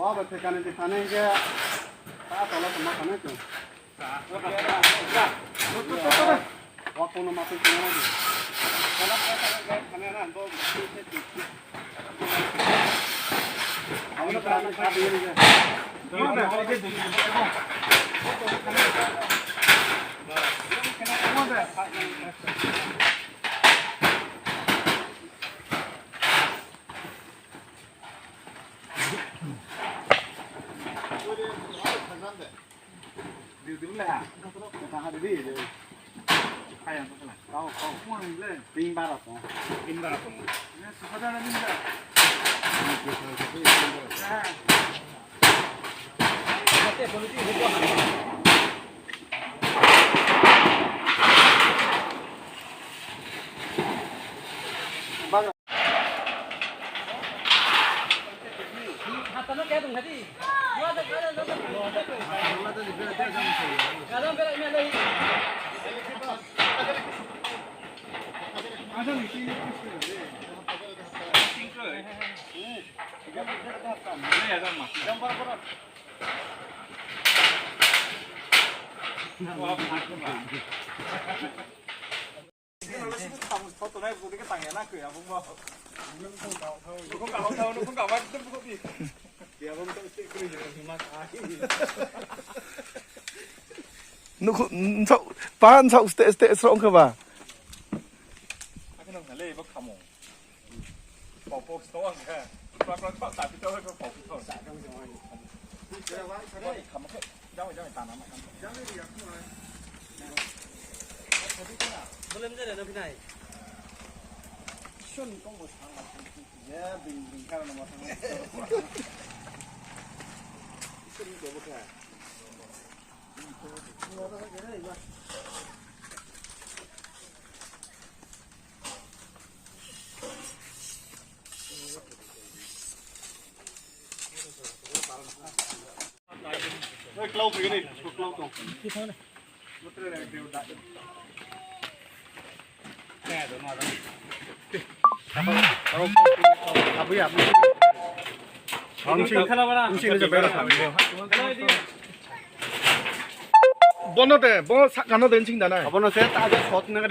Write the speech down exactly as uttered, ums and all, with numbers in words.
Baba thekani de khane ge ta tola toma khane tu. Wa kono ma tu khane. Khane na do. Amo na khane kha de ge. Nukhung, nsok, pahan nsok ste ste srong khe ba. Akheno nale bo khamo. Pok pok song khe. Prak prak prak tapi tahu khe pok pok. Khamo khe. Jang jang tanam. Bolem jare no pinai. Shon kong bo sang. Ya bing bing kar no ma sang. Shon ko bo kha. Bono de, bo sakano de sing danai. Abono se ta je sot na.